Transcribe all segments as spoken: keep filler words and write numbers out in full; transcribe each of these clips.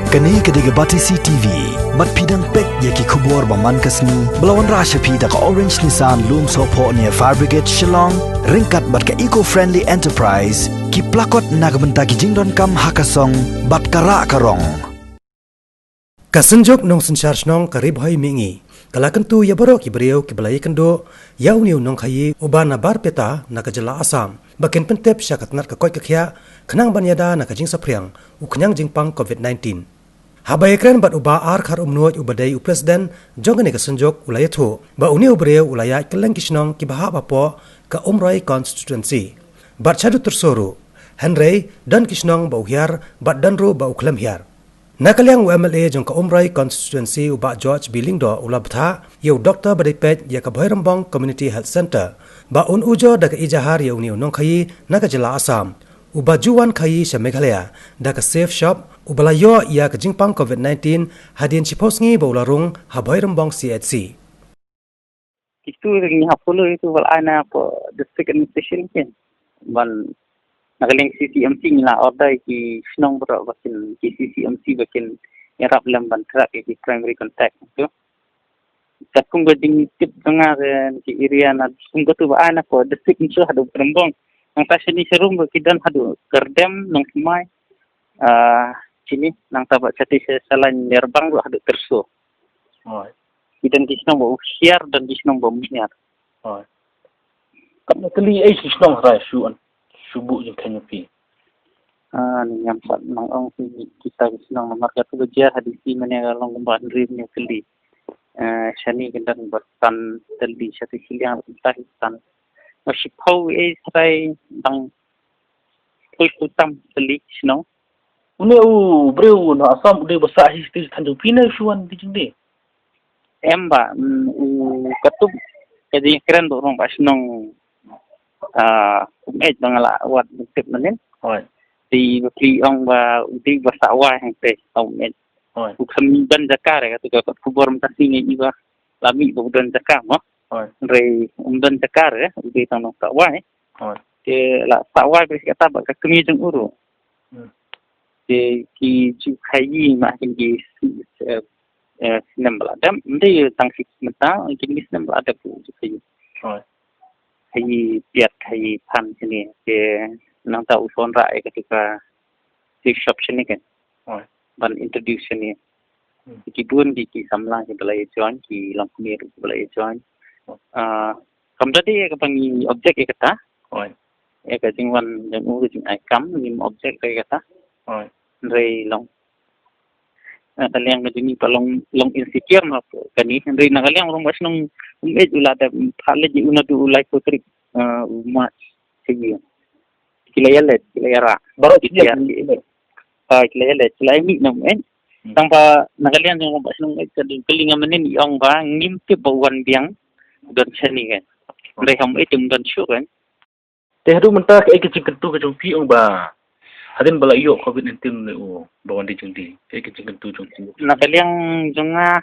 Kane ka dei ka Batesi T V. Bad phi dang peit ïa ki khubor ba man ka sngi ba la wanrah sha phi da ka Orange Nissan Lumsohphoh near Fire Brigade Shillong, ryngkat bad ka Eco Friendly Enterprise, ki plakot na ka bynta ki jingdonkam ha ka song bad ka rah ka rong. Ka Synjuk Nongsynshar Shnong ka Ri Bhoi Mihngi ka la kyntu ïa baroh ki briew kiba la ïakynduh ïa une u nongkhaïi uba na Barpeta na ka jylla Assam ba kin pyntip sha ka tnat ka koit ka khiah khnang ban ïada na ka jingsaphriang u khñiang jingpang covid nineteen. Haba ïakren bad u Bah R Kharumnuid uba dei u president jong kane ka synjuk, u la ïathuh ba une u briew u la ïaid kylleng ki shnong kiba hap hapoh ka Umroi constituency. Bad shaduh tyrso ruh, hynrei don ki shnong ba u hiar bad don ruh ba u khlem hiar. Na ka liang u M L A jong ka Umroi constituency u Bah George B Lyngdoh u la bthah ïa u doktor ba dei peit ïa ka Bhoirymbong Community Health Centre ba un ujor da ka ejahar ïa une u nongkhaïi na ka jylla Assam uba ju wan khaïi sha Meghalaya da ka Safe Shop, uba la ïoh ïa ka jingpang covid nineteen hadien shiphew sngi ba u la rung ha Bhoirymbong C H C. Kitu ring ha polo itu bal ana po district administration kin. Ban na ka liang C C M C ngi la order ki shnong baroh ba kin, ki C C M C ba kin ïarap lem ban track ki primary contact tu. Katkum ka jingtip jong nga ki area na kum katu ba ai na ko district ngi shu haduh Bhoirymbong. Nangta shini sharum ba ki don haduh Kyrdem, Nongthymmai. Ah, shini nangta ba chati sha Salaiñ Nyarbang ruh haduh Tyrso. Hooid. Ki don ki shnong ba u hiar, don ki shnong ba um hiar. Hooid. Katno tylli ei shi shnong hynrei shu an, shu buh jingkheiñ ïa phi? Ah, ni ngam pat nang ong phi kita ki shnong namar katu ba jia ha D C mane ka long kumba hynriew hynñiew tylli. Eh, shane ki don ba san tylli, shati shiliang ba san. Ba shiphew ei hynrei dang phew phew tam tylli ki shnong. Une u briew na Assam u dei ba sah hi sha thain jong phi ne shu wan die jingdie? Em ba, mm, u katu ka jingkren ba u rong ba shnong, ah, um ej ba nga la wad tip manin. Hooid. Te ba phi ong ba u dei ba sah wai hangtei, um ej. Hooid. U khlem don jaka re katu ka kot khubor mynta sngi ngi ba la mih ba u don jaka mo. Hooid. Hynrei um don jaka re, u dei tang nong sah wai. Hooid. Te la sah wai ba kata ba ka kmie jong u ruh. Hmm. Te ki ju khaïi ma kin ki, eh, eh, snem ba la dep, ym dei tang shi mynta, kin ki snem ba la dep u ju khaïi. Hooid. Khaïi piat, khaïi phan shane. Te nangta u shon rah ïa katu ka Safe Shop shane kan. Hooid. Ban introduce shane. Hmm. Ki bun ki, ki samla kiba la ïa join, ki longkmie ruh kiba la ïa join. Hooid. Ah, kam da dei ïa kaba ngi object ïa kata. Hooid. Ïa ka jingwan jong u, ka jingai kam, ngim object ïa kata. Hooid. Hynrei long, eh, ka liang ka jong ngi pat long, long insecure ma kane. Hynrei na ka liang u rong ba shnong um ej u la dep phah leit ïa u naduh u laiphew tarik, eh, u March. Ki, ki la ïaleit, ki la ïarah. Baroh ki, ki ïa, ïa, ki, ah, ki la ïaleit, ki la ïa mih na um ej. Hmm. Tang ba na ka liang jong u rong ba shnong um ej ka dei kylli nga mynnin i ong ba ngim tip ba u wan biang. Don shane kan. Hynrei ha um ej um don shuh kan. Te haduh mynta kaei ka jingkyntu ka jong phi ong ba hadien ba la ïoh covid nineteen ne u ba wan die jingdie, kaei ka jingkyntu jong phi? Na ka liang jong nga,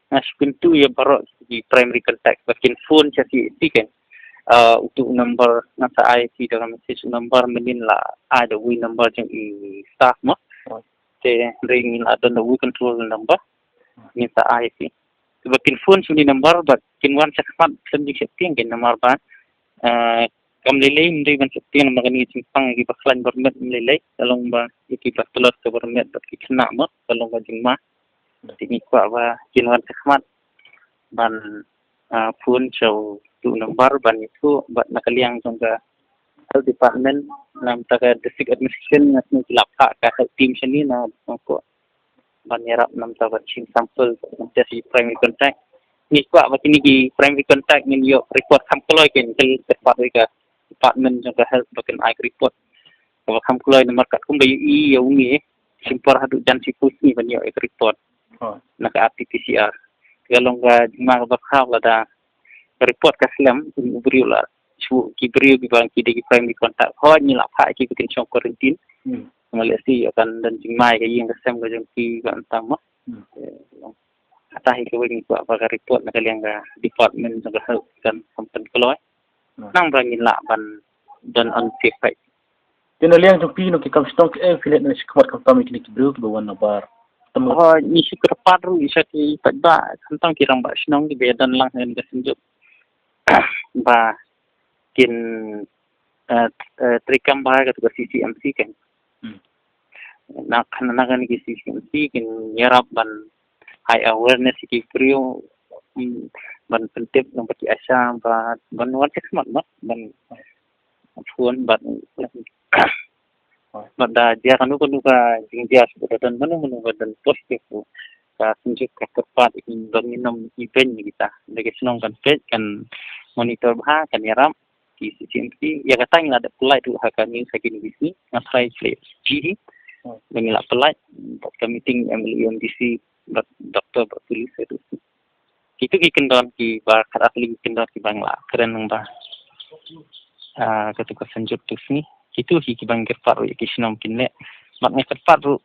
nga shu kyntu ïa baroh ki primary contact ba kin phone sha C H C kan. Ah, utu u number nga sa ai phi da ka message, u number mynnin la ai da uwei number jong i staff mo. Hooid. Te hynrei ngin la don da uwei control number. Ngin sa ai phi. Te ba kin phone sha uni number ba kin wan shakhmat khlem jingsheptieng kan namar ba, eh, kam lei lei ym dei ban sheptieng namar kane ka jingpang ïa kiba khlaiñ bor met ym lei lei, ka long ba ïa kiba tlot ka bor met bad ki khynnah mo, ka long ba jingma. Te ngi kwah ba kin wan shakhmat ban, ah, phone sha utu u number ban ïathuh bad na ka liang jong ka health department, na ka bynta ka district administration, nga sngew ki la phah ka health team shane na, na ko ban ïarap na ka bynta ban shim sample, ban test ïa ki primary contact. Ngi kwah ba kine ki primary contact ngin ïoh report kham kloi, kin kyrpad ïa ka department jong ka health ba kin ai ka report kaba kham kloi namar katkum ba ïohi ïa une, shim por haduh jan shiphew sngi ban ïoh ïa ka report. Hooid. Na ka R T P C R. Ka long ka jingma kaba khraw lada ka report ka slem, u briew la shu, ki briew kiba ki dei ki primary contact, hooid, ngi la phah ïa ki ba kin shong quarantine. Hmm. Namar lehse ïoh kan don jingma ïa ka ïing ka sem ka jong ki ba ynda mo. Hmm. Eh, kata hi kawei ngi kwah ba ka report na ka liang ka department jong ka health kan kham pynkloi. Hmm. Nang ba ngin lah ban don unsafe. Te na liang jong phi, na ki kam shnong, kaei phi leh na shakhmat khamtam ïa kine ki briew kiba wan nabar? Hooid, ngi shu kyrpad ruh ïa ki paidbah, khamtam ki rangbah shnong kiba ïadon lang ha kane ka synjuk ba kin, eh, eh, treikam bha ïa katu ka C C M C kan. Hmm. Na kane, na kane ka C C M C kin ïarap ban ai awareness ïa ki briew, mm, ban pyntip na bad ki ASHA ba ban wan check smat mat ban phone bad, bad da jia kano kano ka jingjia shu ba don mano mano ba don positive ruh, ka synjuk ka kyrpad ïa ki ba ngin ym ibeiñ ïa kita. Da ka shnong kan peit, kan monitor bha, kan ïarap ki C C M C. Ïa kata ngi la dep pynlait ruh ha ka news ha ki N B C, nga try pynlait ji hi. Ba ngi la pynlait bad ka meeting M L A, M D C, bad doktor bad police ruh. Kitu ki kyndon kiba khat ar tylli ki kyndon kiba ngi la kren lyngba, ah, katu ka synjuk tu sngi. Kitu hi kiba ngi kyrpad ruh ïa ki shnong kin leh. Bad ngi kyrpad ruh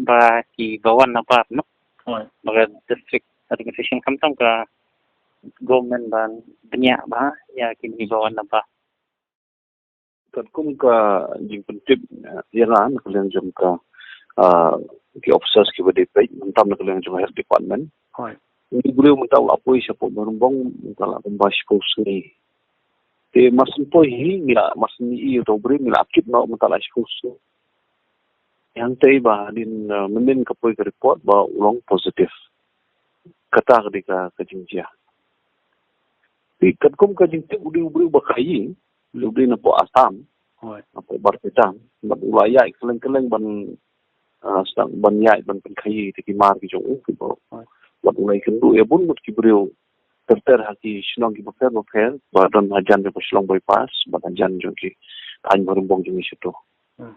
ba kiba wan nabar, no? Hooid. Ba ka district administration khamtam ka government ban bniah bha ïa kine kiba wan nabar. Katkum ka jingpyntip, eh, ïa nga na ka liang jong ka, ah, ki officers kiba dei peit, mynta na ka liang jong ka health department. Hooid. Une u briew mynta u la poi shapoh Mawrymbong, mynta la kumba shiphew sngi. Te mar syn poi hi ngi la, mar syn ïohi ïa uto u briew ngi la kit noh mynta la shiphew sngi. Hangtei ba hadien, eh, mynnin ka poi ka report ba u long positive. Kata ka dei ka, ka jingjia. Te katkum ka jingtip u dei u briew ba khaii, u dei napoh Assam, hooid, napoh Barpeta, bad u la ïaid kylleng kylleng ban, ah, sdang ban ïaid ban pynkhaii ïa ki mar ki jong u kiba, hooid, bad u la ïakynduh ïa bun ngut ki briew ter ter ha ki shnong kiba pher ba pher, ba don hajan jong ka Shillong Bypass bad hajan jong ki thaiñ Mawrymbong jong ngi shato. Hmm.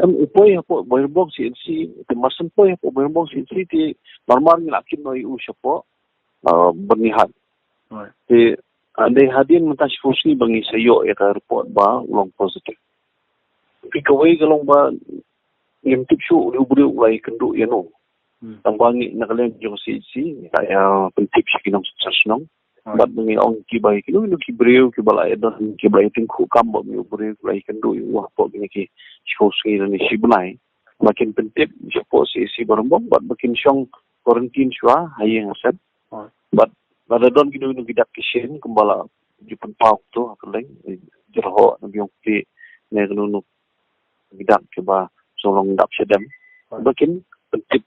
Em, u poi hapoh Mawrymbong C H C, te mar syn poi hapoh Mawrymbong C H C te mar mar ngi la kit noh ïa u shapoh, ah, Byrnihat. Hooid. Te, ah, dei hadien mynta shiphew sngi ba ngi sa ïoh ïa ka report ba u long positive. Te kawei ka long ba ngim tip shuh u briew u la ïakynduh ïano. Hmm. Tang ba ngi na ka liang jong C H C ngi la ïa pyntip sha ki nongsynshar shnong. Hooid. Bad ba ngi ong kiba ïa kino kino ki briew kiba la ïa don, kiba la ïa tyngkhuh kam bad une u briew, kiba la ïa kynduh ïa u hapoh kine ki shiphew sngi lane shi bnai, ba kin pyntip shapoh C H C Mawrymbong bad ba kin shong quarantine shuwa ha ïing ha sem. Hooid. Bad lada don kino kino ki dak ki shin kumba la ju pynpaw to ha kylleng, eh, Jyrhoh, na Mawryngkneng, ne kano kano ki dak kiba shu long dap shadem, hooid, ba kin pyntip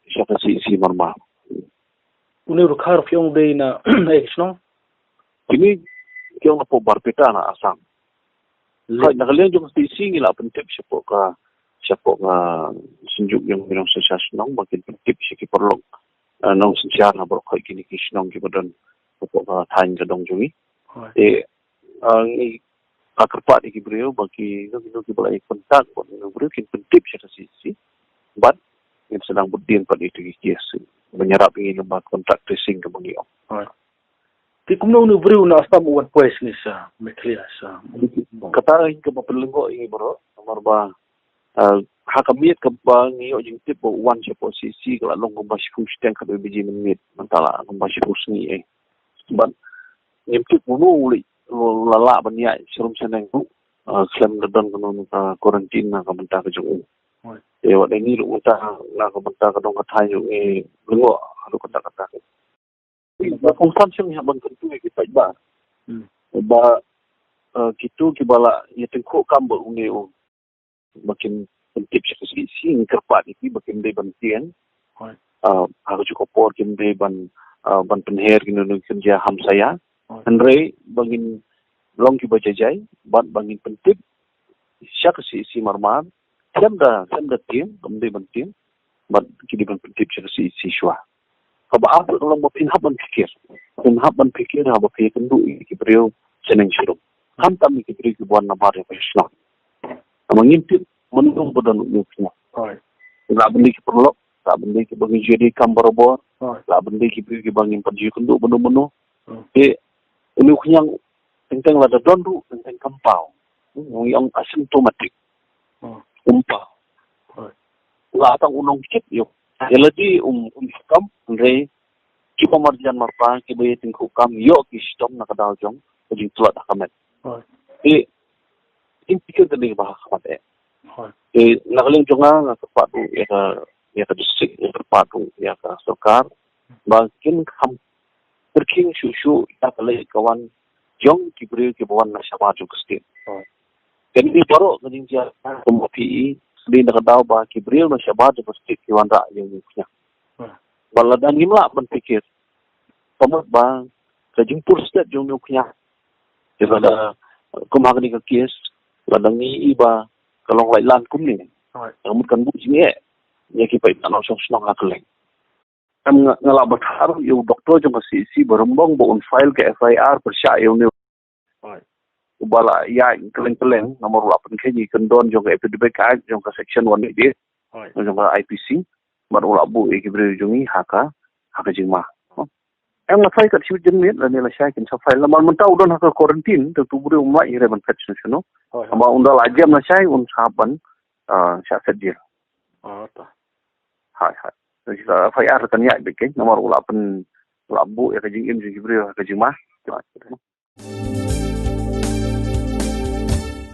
sha ka C H C marmar. Une u Rukha ruh phi ong dei na ei ka shnong? Kine ki ong napoh Barpeta na Assam. Leh. Hooid, na ka liang jong ka C H C ngi la pyntip shapoh ka, shapoh ka synjuk jong ki nongsynshar shnong ba kin pyntip sha ki paralok, eh, nongsynshar ha baroh kine ki shnong kiba don hapoh ka thaiñ ka dong jong ngi. Hooid. Te, eh, ngi la kyrpad ïa ki briew ba kino kino kiba la ïa contact bad une u briew kin pyntip sha ka C H C. Bad ngin sa dang bud dien pat ïa kito ki case ban ïarap ïa ngi lyngba contact tracing kaba ngi ong. Hooid. Te kumno une u briew na Assam u wan poi sha ngi sha Meghalaya sha? Kata hi kaba pynlyngngoh ïa ngi baroh namar ba, ah, ha ka miet kaba ngi ïoh jingtip ba u wan shapoh C H C ka la long kumba shiphew shiteng khatwei baje mynmiet, mynta la kumba shiphew sngi eh. Bad ngim tip uno u leh, u la lah ban ïaid sharum shaneng ruh, ah, khlem da don kano kano ka quarantine na ka bynta ka jong u. Hooid. Te wat dei ngi ruh mynta na ka bynta ka dong ka thaiñ ruh ngi lyngngoh haduh katta katta. Ba kongsan shem ïa ban kyntu ïa ki paidbah. Hmm. Ba, eh, kito kiba la ïa tyngkhuh kam bad une u ba kin pyntip sha ka C H C, ngi kyrpad ïa ki ba kim dei ban tieng. Hooid. Ah, ha kajuh ka por kim dei ban, ah, ban pynher kino kino ki kynja hamsaïa. Hooid. Hynrei ba ngin long kiba jai jai bad ba ngin pyntip sha ka C H C marmar, khlem da, khlem da tieng, kam dei ban tieng, bad ki dei ban pyntip sha ka C H C shuwa. Kaba ar ka long ba phin hap ban pyrkhat. Phin hap ban pyrkhat haba phi ïakynduh ïa ki briew shaneng sharum. Khamtam ïa ki briew kiba wan nabar ïa ka shnong. Namar ngim tip mano ba don u khñiang. Hooid. Lah ban dei ki paralok, lah ban dei kiba ngi ju ïadei kam barabor, hooid, lah ban dei ki briew kiba ngim pat ju ïakynduh mano mano. Hmm. Te une u khñiang teng teng lada don ruh teng teng kam paw. Hmm, ngi ong asymptomatic. Hmm. Um paw. Hooid. Lah tang u nongkit ïoh. Ïa lade um, um kam, hynrei kiba marjan marpa, kiba ïa tyngkhuh kam ïoh ki shitom na ka daw jong ka jingtlot ha ka met. Hooid. Te in pyrkhat ka dei ba ha khmat eh. Hooid. Te na ka liang jong nga, nga kyrpad ruh ïa ka ïa ka district, ïa ka department, ïa ka sorkar, ba kin kham kyrkieng shuh shuh ïa ka leit ka wan jong ki briew kiba wan na shabar jong ka state. Kane baroh ka jingjia ka mut phi i, sdang da ka daw ba ki briew na shabar jong ka state ki wanrah ïa u ñiewkñia. Ba lada ngim lah ban pyrkhat, ka mut ba ka jingpur stet jong u ñiewkñia. Te lada kum ha kane ka case, lada ngi i ba ka long laitlan kumne, ka mut kan buh jingeh ïa ki paidbah nongshong shnong ha kylleng. Em, nga, nga la batai ïa u doktor jong ka C H C Barumbong ba un file ka F I R pyrshah ïa une uba la ïaid kylleng kylleng, namar u la pynkheiñ ïa ki kyndon jong ka Epidemic Act, jong ka Section one eighty-eight jong ka I P C, bad u la buh ïa ki briew jong ngi ha ka, ha ka jingma. Em, nga tharai kat shi wei janmiet lane lashai kin sa file, namar mynta u don ha ka quarantine, te utu u briew um lah hi re ban phet shuh shuh. Namar ynda la jem lashai un sa hap ban, ah, shah set jail. Hai, hai. Te shi ka F I R kan ïaid beit kein, namar u la pyn, u la buh ïa ka jingim jong ki briew ha ka jingma.